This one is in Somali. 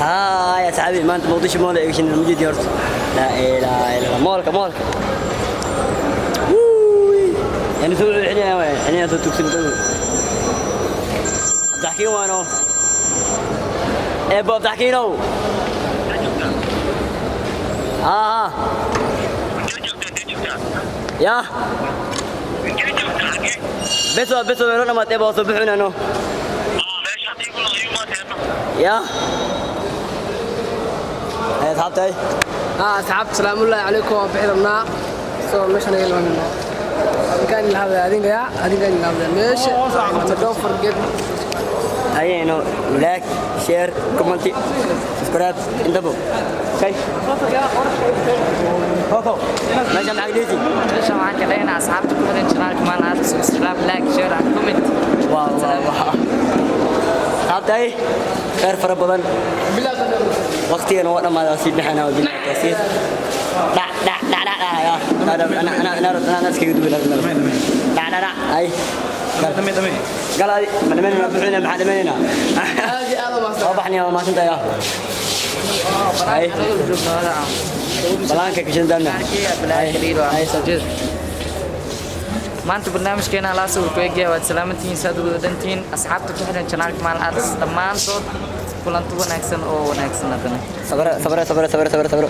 Haay asxaabi, maanta Muqdisho Mall ay gashin mujidi horta. Laa ilaaha illa Allah, mall-ka mall-ka. Yani soo xiniya waay, xiniya soo tugsin dad. Abdaxkiin waano. Eebo Abdaxkiinow. Haa haa. Ya. Bes waa bes waa dhamaatay eebo, waa soo bixinayno. Ya. Ay asxaabtay. Asxaabta, salaamullaahi calaykum. Waan bixi rabnaa, soo meeshan ayaan imaanayno. Adinkaan ila hadlaya, adinka ya, adinkaan ila hadlaya meesha. Don't forget. Ayayno like, share, comment, subscribe intaba. Okay. Koko. Meesha maxaa dhisi? Meesha waxaan ka dhahaynaa asxaabta ku xiran channelka Maan Aad, subscribe, like, share and comment. Wow wow wow. Asxaabtay, khayr fara badan. Waqtigana waa dhammaaday, waa sii bixinaa, waa billahi tawfiiq. Dhac dhac dhac dhac dhac ya. Ana ana ana ana ana iskaga duwi lahaa. Dhac dhac dhac. Ay. Dame dame. Galay, ma dhameynayna bixinayna, maxaa dhameynayna? Aad iyo aad u mahadsan. Soo baxnaya, waa mahadsantahay ya. Ay. Balaanka kashan daana. Ay. Maanta barnaamijkeena alaas uu ku egyahay. Waad salaamantihiin, saad ugu dhantihiin asxaabta ku xiran channelka Maan Arts dhammaantood. Kulanti wanaagsan oo wanaagsan haddana. Sabra sabra sabra sabra sabra sabra.